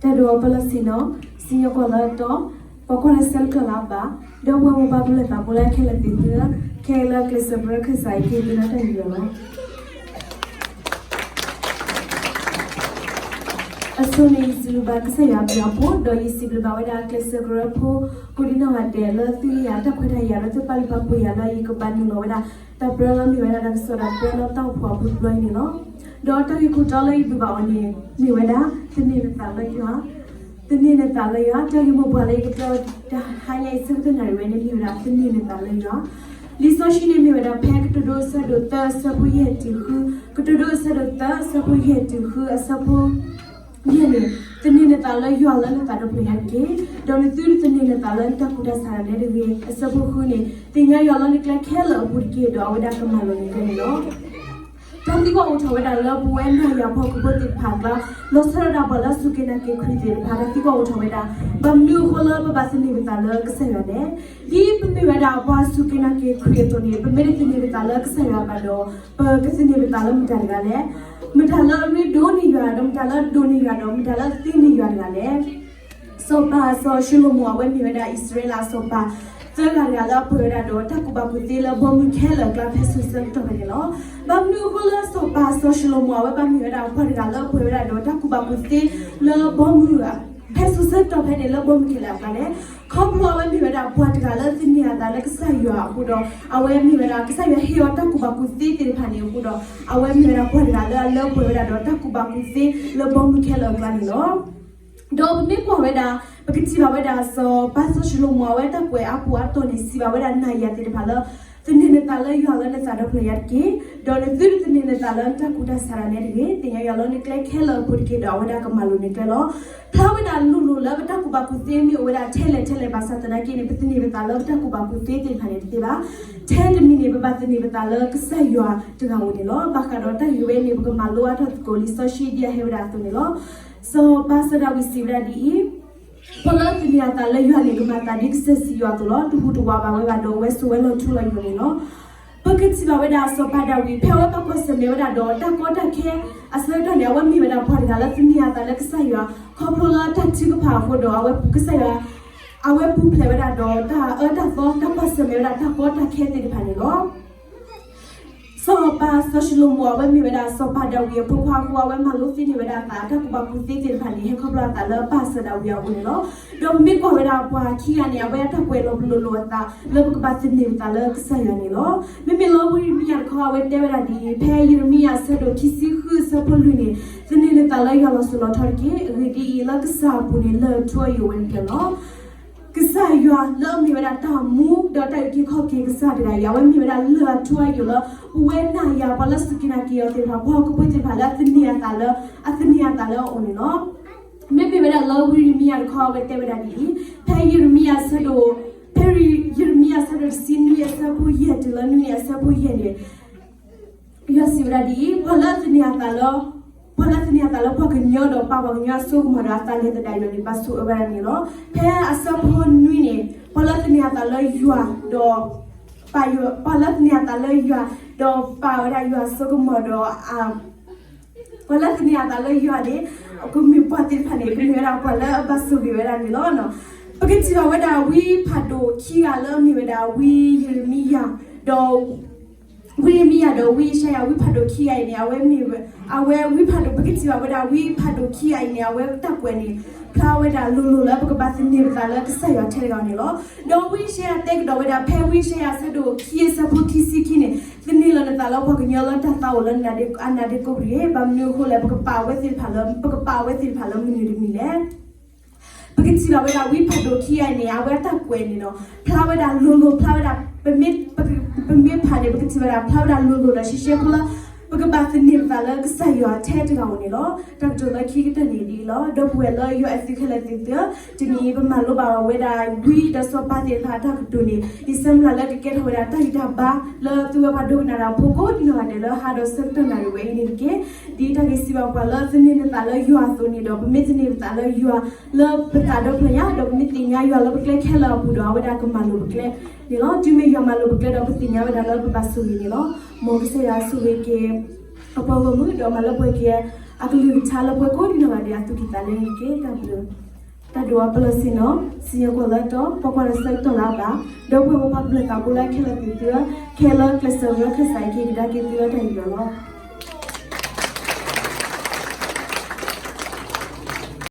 တၢ်ဒိအီၤပလီၢ်ဆ့ၣ်နီၤ, စံၣ်ညီၣ်ကွီၢ်လၢအတီ, ပှၤကွၢ်လၢဆၢတကျၢၢ်လၢအဘၣ်, ဒီပုၢ်ဝဲၢ်မိၢ်ပၢ်ပလၢၢ်သးပူၤလၢခဲလၢာ်သ့ၣ်သုဧၢ, ခဲအံၤလၢကျဲးစၢးပရၢခၢၣ်စးအံၤ ကဟ့ၣ်သုလၢတၢ်ယူးယီၣ်လီၤ. အဆိန့ၣ်ယစံးဘျုးဘၣ်ကစၢ်ယွၤအဘျုးအဖှိၣ်, ဒီးယစံးဘျုးဘၣ်ဝဲဒၣ်ကျဲးစၢးကရၢဖိ ကိးဒံနီၢ်ဂၤဒဲးလၢသုဟ့ၣ်ယၤတၢ်ခွဲးတၢ်ယာ် လၢသုပာ်လုၢ်ပာ်ပှ့ၤယၤလၢယကဘၣ်နုာ်လီၤဝဲဒၣ် တၢ်ပရၢလၢမ့ၢ်ဝဲဒၣ်တၢ်ကစီၣ်တၢ်ပရၢလၢတၢ်အိၣ်ဖှိၣ်အပူၤတဘျီအံၤန့ၣ်လီၤ. ဒီးတၢ်ဂ့ၢ်ခိၣ်တီလၢယဘုးဘၣ်အီၤန့ၣ် မ့ၢ်ဝဲဒၣ် သန့ၤနသးလၢယွၤ, သန့ၤနသးလၢယွၤ, တၢ်ဂ့ၢ်မိၢ်ပှၢ်လၢယကတဲတဟါညါအံၤဆၢကတီၢ်နၣ်ရံၣ်ဝဲန့ၣ် မ့ၢ်ဝဲဒၣ်သန့ၤနသးလၢယွၤ. လံာ်စီဆှံန့ၣ်မ့ၢ်ဝဲဒၣ် ဖဲကတိၤဒိအဆၢဒိၣ်သၢ အဆၢဖိယဲၢ်တုၤဃု, ကတိၤဒိအဆၢဒိၣ်သၢ အဆၢဖိယဲၢ်တုၤဃု အဆၢဖိ ယဲၢ်န့ၣ်, သန့ၤနသးလၢယွၤလၢနသးဒီဖျၢၣ်ညါတက့ၢ်, ဒီးနသုတသန့ၤနသးလၢနတၢ်ကူၣ်တၢ်ဆးဒၣ်နဲတဂ့ၤ. အဆၢဖိဃုန့ၣ်, သ့ၣ်ညါယွၤလၢနကျဲခဲလၢာ်အပူၤတက့ၢ်, ဒီးအဝဲဒၣ်ကမၤလိၤနကျဲန့ၣ်လီၤ. တၢ်သံကွၢ်အိၣ်ထီၣ်ဝဲဒၣ်လၢပဝဲနၤယၤပှၤဟီၣ်ခိၣ်ဖိသ့ၣ်တဖၣ်အကျါ, လီၤဆီဒၣ်တၢ်ပှၤလၢအစူၢ်က့ၤနာ်က့ၤခရံာ်သ့ၣ်တဖၣ် တၢ်သံကွၢ်အိၣ်ထီၣ်ဝဲဒၣ်, ဘၣ်မနုၤအဃိလၢပဘၣ်သန့ၤပသးလၢကစၢ်ယွၤလဲၣ်. ဒ်ပမ့ၢ်ဝဲဒၣ်ပှၤစူၢ်က့ၤနာ်က့ၤခရံာ်အသိးန့ၣ်, ပမ့ၢ်တသန့ၤပသးလၢကစၢ်ယွၤဘၣ်ဒီး, ပကသန့ၤပသးလၢမတၤတဂၤလဲၣ်. မတၤလၢအရ့ဒိၣ်န့ၢ်ယွၤ, ဒီးမတၤလၢအဒိၣ်န့ၢ်ယွၤ, ဒီးမတၤလၢအသ့န့ၢ်ယွၤတဂၤလဲၣ်. စီၤပၤစီၤၡလိၤမိၣ် အဝဲမ့ၢ်ဝဲဒၣ်အံၣ်စရ့လးအစီၤပၤသၢဂၤတဂၤလၢအပှဲၤဝဲဒၣ်ဒီးတၢ်ကူၣ်ဘၣ်ကူၣ်သ့လၢဘီမုၢ်ခဲလၢာ်အကျါ ဖဲစိၤဆၢကတီၢ်ဖဲန့ၣ်လီၤ. ဘၣ်မနုၤအဃိလၢစီၤပၤစီၤၡလိၤမိၣ် အဝဲဘၣ်မ့ၢ်ဝဲဒၣ်ပှၤတဂၤလၢအပှဲၤဝဲဒၣ်ဒီးတၢ်ကူၣ်ဘၣ်ကူၣ်သ့လၢဘီမုၢ် ဖဲစိၤဆၢကတီၢ်ဖဲန့ၣ်လၢဘီမုၢ်ခဲလၢာ်အကျါလဲၣ်. ခီဖျိအဝဲမ့ၢ်ဝဲဒၣ်ပှၤတဂၤလၢသန့ၤအသးလၢကစၢ်ယွၤအဃိဒီး, အဝဲမ့ၢ်ဝဲဒၣ်ကစၢ်ယွၤဟ့ၣ်အီၤတၢ်ကူၣ်ဘၣ်ကူၣ်သ့သ့ၣ်တဖၣ်န့ၣ်အဃိဒီး, အဝဲမ့ၢ်ဝဲဒၣ်ပှၤတဂၤလၢအလၢပှဲၤဝဲဒၣ်ဒီးတၢ်ကူၣ်ဘၣ်ကူၣ်သ့လၢဘီမုၢ်ခဲလၢာ်အကျါန့ၣ်လီၤ. ဒီးပမ့ၢ်ကွၢ်ဝဲဒၣ်, ပကထံၣ်ဘၣ်ဝဲဒၣ်စီၤပၤစီၤၡလိၤမိၣ် အဝဲတၢ်ကွဲးအါပူၤအါတီၢ်န့ၣ် စံးဘၣ်ဝဲဒၣ်နၤယၤသ့ၣ်တဖၣ်လၢ, သန့ၤနသးလၢယွၤလၢနသးဒီဖျၢၣ်ညါတက့ၢ်, ဒီးနသုတသန့ၤနသးလၢနတၢ်ကူၣ်တၢ်ဆးဒၣ်နဲတဂ့ၤ. သ့ၣ်ညါယွၤလၢနကျဲခဲလၢာ်အပူၤတက့ၢ်, ဒီးအဝဲဒၣ်ကမၤလိၤနကျဲလီၤ. ဖျါဝဲဒၣ်လိၤလိၤလၢပတၢ်ကူၣ်ဘၣ်ကူၣ်သ့မ့ၢ်အိၣ်ဝဲဒၣ်ထဲလဲၣ်ထဲလဲၣ် ဘၣ်ဆၣ်သနာ်က့န့ၣ် ပသန့ၤပသးလၢပတၢ်ကူၣ်ဘၣ်ကူၣ်သ့သ့ၣ်တဖၣ်န့ၣ်တသ့ဘၣ်. ထဲတမံၤန့ၣ် ပဘၣ်သန့ၤပသးလၢကစၢ်ယွၤတဂၤဧိၤန့ၣ်လီၤ. ဘၣ်ဃးဒီးတၢ်ဂ့ၢ်ဝဲန့ၣ် ပကမၤလိအါထီၣ်သကိးလံာ်စီဆှံဒ်အဟဲဝဲဒၣ်အသိးန့ၣ်လီၤ. စီၤပၤစီၤဒၤဝံးစံးဝဲဒၣ်ဒ်အံၤ, ပှၤလၢအသန့ၤအသးလၢယွၤန့ၣ် ကမၤသးဒ်ကစၢၢ်စံယွၤအသိးလီၤ. တဟူးတဝးဘၣ်ဝဲဘၣ်ဒီး အဝဲစိာ်ဝဲလီၤထူလီၤယိာ်န့ၣ်လီၤ. ပကထံၣ်ဘၣ်ဝဲဒၣ်စီၤပၤဒၤဝံး ဖဲအဝဲဘၣ်ကွၢ်ဆၢၣ်မဲာ်ဝဲဒၣ်ဒီးတၢ်ကီတၢ်ခဲအဆၢကတီၢ်န့ၣ် အဝဲမ့ၢ်ဝဲဒၣ်ပှၤတဂၤလၢသန့ၤအသးလၢကစၢ်ယွၤ, ခီဖျိလၢတၢ်ထုကဖၣ်အဃိဒီး အဝဲကစၢ်ယွၤ, အဝဲပူၤဖျဲးဝဲဒၣ်ဒီးတၢ်အၢတၢ်သီ တၢ်ကွၢ်ဆၢၣ်မဲာ်ဝဲဒၣ်တၢ်ကီတၢ်ခဲသ့ၣ်တဖၣ်န့ၣ်လီၤ. စီၤပၤစီၤၡလိၤမိၣ် အဝဲမ့ၢ်ဝဲဒၣ်စီၤပၤဒၤဝံးအဖိခွါအဃိ အဝဲမၤလိသ့န့ၢ်ဝဲဒၣ်အသး တၢ်ကူၣ်ဘၣ်ကူၣ်သ့သ့ၣ်တဖၣ်န့ၣ် ဟဲခီဖျိအသးလၢပၢ်စီၤဒၤဝံးအအိၣ်န့ၣ်လီၤ. ဒီးပမ့ၢ်ကွၢ်ဝဲဒၣ်ပှၤခံဂၤန့ၣ် အဝဲအတၢ်ကွဲးလီၤပလိာ်လိာ်အသး လၢပကဘၣ်သန့ၤပသးလၢကစၢ်ယွၤန့ၣ်လီၤ. မ့မ့ၢ်လၢဝံယံးရမံယၤတခီ အဝဲတဲဝဲဒၣ်ဒ်အံၤ, ဖဲယံးရမံယၤအဆၢဒိၣ်ခံဆံဃုအဆၢဖိလွံၢ်န့ၣ်, သန့ၤနသးလၢယွၤလီၤစိၤလီၤထီတက့ၢ်. အဂ့ၢ်ဒ်အံၤ, လၢကစၢ်အပူၤန့ၣ် လၢၢ်အထူအယိာ်ဝဲန့ၣ်လီၤ. ကစၢ်ယွၤလၢအမ့ၢ်ဝဲဒၣ်တၢ်မူ ဒီးတၢ်အုၣ်က့ၤခီၣ်က့ၤကစၢ်တဂၤအံၤ အဝဲမ့ၢ်ဝဲဒၣ်လၢၢ်အထူအယိာ်လၢ ပဝဲနၤယၤပှၤလၢစူၢ်က့ၤနာ်က့ၤအီၤသ့ၣ်တဖၣ် ပှၤဟီၣ်ခိၣ်ဖိသ့ၣ်တဖၣ်လၢအသန့ၤအသးလၢ, အသန့ၤအသးလၢအအိၣ်န့ၣ်လီၤ. မ့မ့ၢ်ဝဲဒၣ်လၢဝံယံးရမံယၤတခီ အဝဲတဲဝဲဒၣ်ဒ်အံၤ, ဖဲယံးရမံယၤအဆၢဒိၣ်, ဖဲယံးရမံယၤအဆၢဒိၣ်တဆံနွံအဆၢဖိယဲၢ်တုၤလၢနွံန့ၣ်အဆၢဖိယဲၢ်န့ၣ် ယွၤစံးဝဲဒၣ်ဒ်အံၤ, ပှၤလၢအသန့ၤအသးလၢ, ပှၤလၢအသန့ၤအသးလၢပှၤကညီဒီးပာ်ပှၤကညီအစိကမီၤ ဒီးအသးလဲၤသဒၣ်ယွၤန့ၣ် ဘၣ်ဆိၣ်အၢဝဲဒၣ်န့ၣ်လီၤ. ဖဲအဆၢဖိနွံန့ၣ်, ပှၤလၢအသန့ၤအသးလၢယွၤ, ဒီး ပာ်ယွၤ, ပှၤလၢအသန့ၤအသးလၢယွၤ, ဒီးပာ်ဝဲဒၣ်ယွၤအစိကမီၤဒီး ပှၤလၢအသန့ၤအသးလၢယွၤန့ၣ်, ကမ့ၢ်ပှၤသ့ၣ်တဖၣ်န့ၣ် ကမ့ၢ်ဝဲဒၣ်ပှၤလၢအဘၣ်ဆိၣ်ဂ့ၤဝဲဒၣ်န့ၣ်လီၤ. ပကထံၣ်ဘၣ်ဝဲဒၣ်ဝံဖးဒိၣ်ခံဂၤလၢအမ့ၢ်ဝဲဒၣ်ဝံယံးရမံယၤ, ဒီး ဝံယံးရမံယၤဒီးဝံယၡါယၤ ဝံဖးဒိၣ်ခံဂၤအံၤန့ၣ် အဝဲမ့ၢ်, အဝဲဝံဖးဒိၣ် ပကထံၣ်ဘၣ်ဝဲဒၣ်ဝံဖးဒိၣ်ခံဂၤအံၤန့ၣ် အဝဲတၢ်ကွဲးန့ၣ် ဖျါဝဲဒၣ်လိၤလိၤလၢပကဘၣ်သန့ၤပသးလၢကစၢ်ယွၤထဲတဂၤန့ၣ်လီၤ. ဒီးဝံယၡါယၤတဲကဒီးဝဲဒၣ် ဖဲဝံယၡါယၤအဆၢဒိၣ်ခံအဆၢဖိခံဆံခံန့ၣ်, သန့ၤလီၤနသးလၢပှၤကညီလၢတၢ်သးအိၣ်လၢနၤဒ့ကိးပူၤတဂ့ၤ. ဘၣ်မနုၤအဃိလဲၣ်, ပကပာ်အဝဲသ့ၣ်တဖၣ်လၢ, ပကပာ်အဝဲသ့ၣ်တဖၣ်လၢမနုၤတမံၤလဲၣ်. ပကထံၣ်ဘၣ်ဝဲဒၣ်ဝံဖးဒိၣ်ခံဂၤအံၤန့ၣ် အဝဲအတၢ်ကွဲးန့ၣ်ဒီး ဖျါဝဲဒၣ်လိၤလိၤ ဖျါဝဲဒၣ်, ပမ့ၢ်ဖးန့ၣ် ပကထံၣ်ဝဲဒၣ်ဖျါဝဲဒၣ်လိၤလိၤဒီးရှဲရှဲဖိလၢ ပကဘၣ်သန့ၤပသးလၢကစၢ်ယွၤထဲတဂၤဧိၤန့ၣ်လီၤ. တၢ်ကတိၤလၢခံကတၢၢ်န့ၣ်ဒ်အံၤလီၤ. ဒီပုၢ်ဝဲၢ်လၢယွၤအဲၣ်သုခဲလၢာ်သ့ၣ်သုဧၢ, တနံၤအံၤပမၤလိဘၣ်ဝဲဒၣ်ဝံဒီးစီၤပၤသ့ၣ်တဖၣ်အတၢ်ကတိၤန့ၣ် ယဆၢမုၢ်လၢ်လၢကကဲထီၣ်ဝဲဒၣ်တၢ်ဂံၢ်တၢ်ဘါ လၢသုဝဲပှၤဒိကနၣ်တၢ်ဖိကိးဒံနီၢ်ဂၤဒဲးလၢဟါဒီးဆၢကတီၢ်နၣ်ရံၣ်ဝဲအံၤန့ၣ်တက့ၢ်. ဒ်တၢ်ဂ့ၢ်စံးဘၣ်ပှၤလၢသန့ၤနသးလၢယွၤအသိးန့ၣ်ဒီး ပမ့ၢ်သန့ၤပသးလၢယွၤလၢပသးဒီဖျၢၣ်ညါ ဒီးပမ့ၢ်သ့ၣ်ညါယွၤလၢပကျဲခဲလၢာ်အပူၤဒီး အဝဲဒၣ်ကမၤလိၤပကျဲန့ၣ်လီၤ. တုၤမ့ၢ်ယွၤမၤလိၤပကျဲဒီး ပသ့ၣ်ညါဝဲဒၣ်လၢပဘၣ်ဆိၣ်ဂ့ၤန့ၣ်လီၤ. မ်ကစၢ်ယွၤဆိၣ်ဂ့ၤက့ၤ အပှၤဂီၢ်မုၢ် ဒီးမၤလၢပှဲၤက့ၤ အကလုၢ်ကထါလၢပှၤကိးဒံနီၢ်ဂၤဒဲး အသူၣ်ကံၢ်သးလဲတက့ၢ်. တၢ်ဘျုး, တၢ်ဒိးအပလီၢ်ဆ့ၣ်နီၤ, စံၣ်ညီၣ်ကွီၢ်လၢတီ, ပှၤကွၢ်တၢ်ဆၢကတီၢ်လၢအဘၣ်, ဒီပုၢ်ဝဲၢ်မိၢ်ပၢ်ဘျၢသးဘိလၢခဲလၢာ်သ့ၣ်သုဧၢ, ခဲလၢာ်ကျဲးစၢးဝဲလၢကစၢ်ယွၤကဒါက့ၤသုလၢတၢ်ယူးယီၣ်လီၤ.